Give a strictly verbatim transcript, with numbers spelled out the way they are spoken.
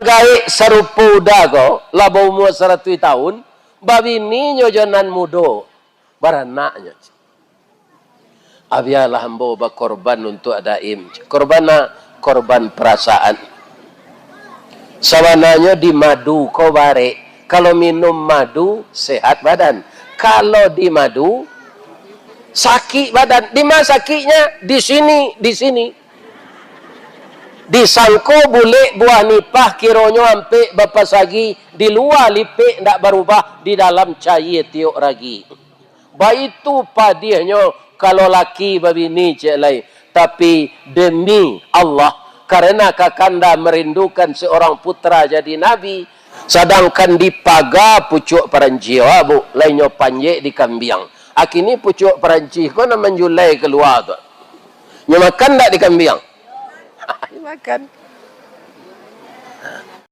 Gaek sarupo Uda ko, lah baumua saratuih taun, babininyo jo nan mudo, baranaknyo. Abialah ambo bakorban untuak Daim. Korban a? Korban parasaan. Sabananyo di madu ko barek. Kalau minum madu, sehat badan. Kalau di madu, sakik badan. Di ma sakiknyo? Di sini, di sini. Disangko bulek buah nipah, kironyo ampek bapasagi, di lua lipek ndak barubah, di dalam cayie tiok ragi. Baitu padiahnyo kalau laki babini, ciek lai. Tapi, demi Allah, karena kakanda merindukan seorang putra jadi nabi, sadangkan di paga pucuak paranci, wah, Bu, lainyo panjek di kambiang. Akini pucuak paranci ko nan manjulai kalua tu. Nyo makan ndak di kambiang? Makan.